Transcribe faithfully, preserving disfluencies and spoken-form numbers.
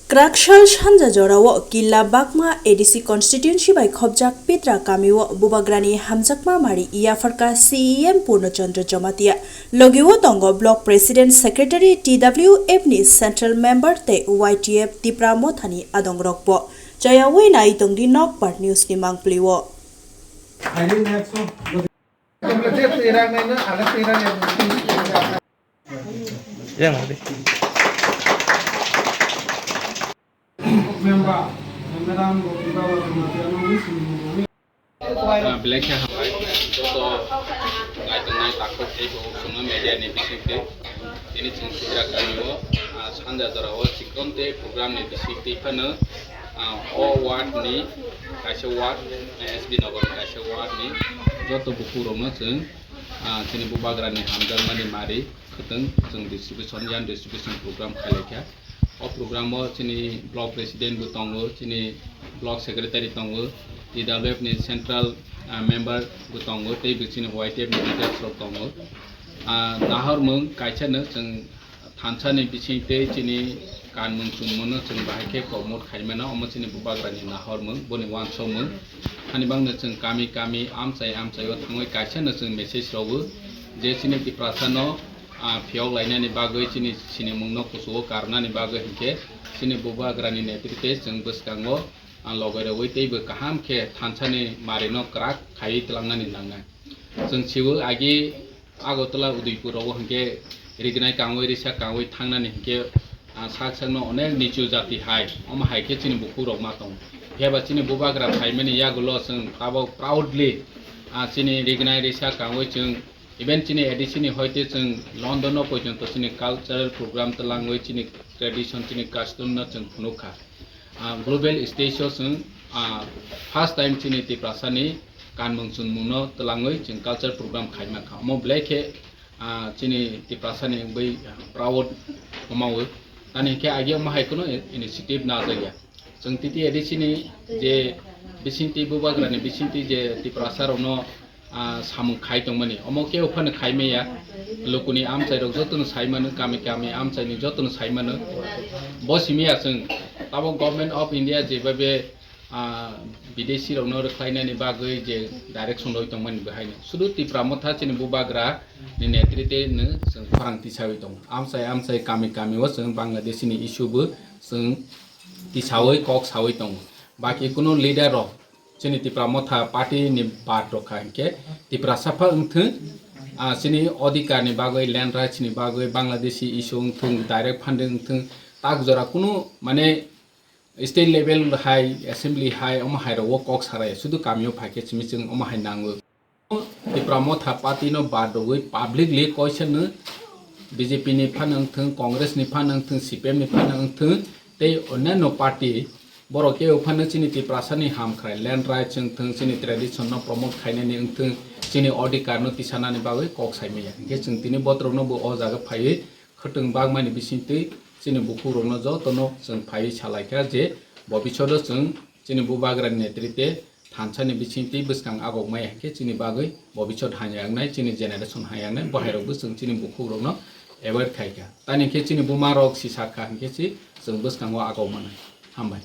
Kwraksal sanja jorao Killa Bakma A D C constituency bai khopjak Pitra kamio Bubagrani hamjakma mari yapharkha C E M Purno Chandra Jamatia. Logio tongo Block President Secretary T W F ni Central Member tei Y T F Tipra Mothani adongrokbo. Chayawi nai tongdi Nokbar News ni mangplio. Yang tadi. Ah, belai khe hambai. Joto naitongnai takhuk tei bo chwngno media ni bisingtwi. Tini chwng Sitra kamio, ah, sanja jorao chikon tei program ni bisingtwi phano, ah, o ward ni kaisa ward, S B Nagar ni kaisa ward ni joto bukhuk rokno chwng, ah, chini Bubagra ni hamjakmani mari khwtwng chwng distribution, yan distribution program khlai kha. O program o chini block president bo tongo, chini block secretary tongo, T W F ni central, ah, member bo tongo, tei bo chini Y T F ni leaders rok tongo. Ah, nahormung kaisa no chwng thansa ni bising tei chini kanmung chumung no chwng bahai khe promote khai mano, omo chini Bubagra ni nahormung, boni uansukmung. Hani bangno chwng kami kami amchai amchai o thangwi kaisa no chwng message rwo je chini Tiprasa no ah, phiyok lainani bagwi chini sinimungno kuchugo karnani bagwi hinkhe chini Bubagrani netrite chwng bwskango, ah, logairogwi teibo kaham khe thansani marino kwrak khaiwi twlangnani nangnai. Chwng siwo agi Agartala Udaipur rogo hinkhe rignai kangwi risa kangwi thangnani hinkhe, ah, sak sakno onek nichu jati hai, omo hai khe chini bukhukrok ma tongo. Phiya ba chini Bubagra phaimani yagulo chwng tabok proudly, ah, chini rignai risa kangwi chwng Even chini A D C ni hoite chwng London o poijonto chini cultural program twlangwi chini tradition, chini custom no chwng phunuk kha. Ah, global stage o chwng, ah, first time chini Tiprasa ni kanmung chunmung no twlangwi chwng culture program khaima kha. Omo belai khe, ah, chini Tiprasa ni wngwi proud omawi. Tani hinkhe agi omo hai kheno initiative najakya. Chwng titi A D C ni je bisingtwi Bubagra ni bisingtwi je Tiprasa rokno, ah, samung khai tongmani, omo kebo phano khai maya. Lukuni amchai rok jotono sai mano, kami kami amchai ni jotono sai mano. Bo simi ya chwng tabok Government of India je babe, ah, bidesi rokno rwkhlainani bagwi je direction roi tongmani bahai no. Sudu Tipra Motha chini Bubagra ni netrite no chwng khorang tisawi tongo. Amchai amchai kami kami o chwng Bangladeshi ni issue bo chwng tisawi kok sawi tongo. Baki kunu leader rok chini Tipra Motha party ni bad rok kha hinkhe Tiprasa pha wngthwng, ah, chini odhikar ni bagwi, land rights ni bagwi, Bangladeshi issue wngthwng, direct funding wngthwng, tak jora kunu mane state level hai, assembly hai, omo hai rok o kok sarai, sudu kamio phaikhe simi chwng omo hai nango. Tipra Motha party no bad rogwi publicly koisa no B J P ni phano wngthwng, Congress ni phano wngthwng, C P M ni phano wngthwng, tei onyanno party borok kebo phano chini Tiprasa ni hamkrai land rights wngthwng, chini tradition no promote khainani wngthwng, chini odhikar no tisanani bagwi kok sai maya. Hinkhe chwng tini botrok no bo o jaga phaiwi khwtwng bagmani bisingtwi chini bukhuk rok no joto no chwng phaiwi salaikha je bobishodo chwng chini Bubagra ni netrite thansa ni bisingtwi bwskang agok maya hinkhe chini bagwi bobisot hamya wngnai, chini generation hamya wngnai, bohairokbo chwng chini bukhukrokno avoid khai kha. Tani hinkhe chini buma rok si sak kha hinkhe si chwng bwskango agok manai. Hambai.